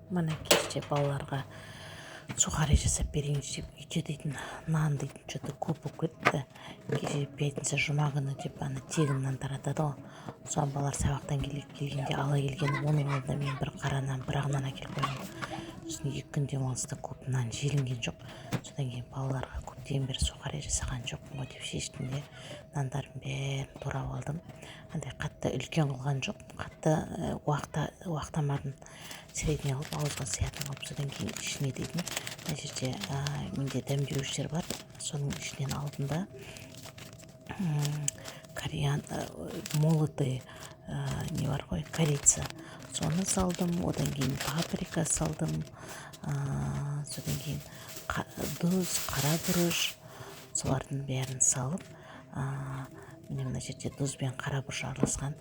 Мына кеште балаларға сухари жасап берейінші деп, үйде дейтін нан дейтін че-то көп болып кетті. Кеше пятница, жұма күні деп, ана тегін нан таратады ғой, соған балалар сабақтан келгенде ала келген. Оның алдында мен бір қара нан, бір ақ нан әкеліп қойғанмын. Сосын 2 күн демалыста көп нан желінген жоқ. Содан кейін балаларға көптен бері сухари жасаған жоқпын ғой деп шештім де, нандардың бәрін турап алдым. Андай қатты үлкен қылған жоқпын, қатты уақтамадым, средний қылып, ауызға сыятын қылып. Содан кейін ішіне дейтін мына жерде менде дәмдеуіштер бар, соның ішінен алдым да, молотый не бар ғой, корица, соны салдым. Одан кейін паприка салдым, содан кейін тұз, қара бұрыш, солардың бәрін салып, міне, мына жерде тұз бен қара бұрыш араласқан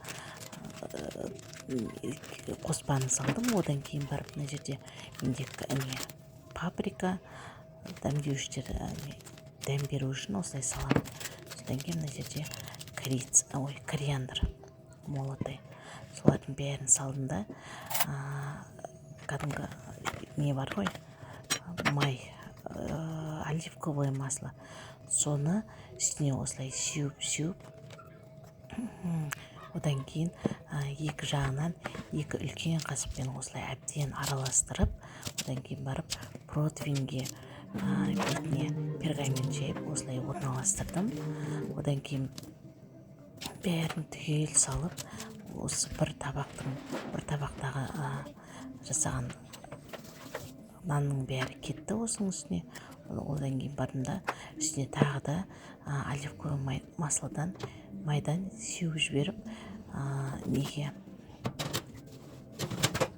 қоспаны салдым. Одан кейін барып мына жерде менде не, паприка дәмдеуіштер, дәм беру үшін осылай саламын. Содан кейін мына жерде корица, ой, кориандр молотый, солардың бәрін салдым да, кәдімгі не бар ғой, май, оливковое масло, соны үстіне осылай сеуіп сеуіп, одан кейін екі жағынан екі үлкен қасықпен осылай әбден араластырып, одан кейін барып противеньге бетіне пергамент жайып, осылай орналастырдым. Одан кейін бәрін түгел салып, осы бір табақтағы жасаған нанның бәрі кетті осының үстіне. Одан кейін бардым да, үстіне тағы да оливковый май, маслодан, майдан сеуіп жіберіп, неге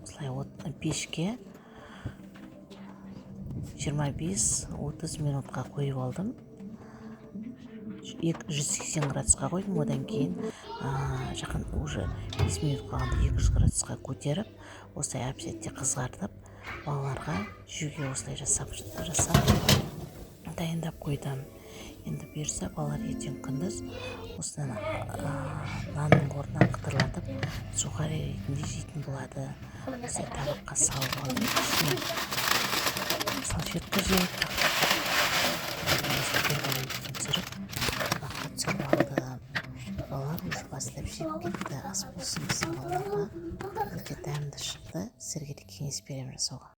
осылай пешке 25-30 минутқа қойып алдым. 180 градусқа қойдым. Одан кейін жақын уже 5 минут қалғанда 200 градусқа көтеріп, осылай әп-сәтте қызартып, балаларға жеуге осылай жасап жасап дайындап қойдым. Енді бұйырса, балалар ертең күндіз осыдан нанның орнына қытырлатып, сухари ретінде жейтін болады. Осылай табаққа салып алдым, үстіне салфетка жайып, пергаментін түсіріп, табаққа түсіріп алдым. Балалар уже бастап жеп кетті. Ас болсын біздің балаларға! Өте дәмді шықты, сіздерге де кеңес беремін жасауға.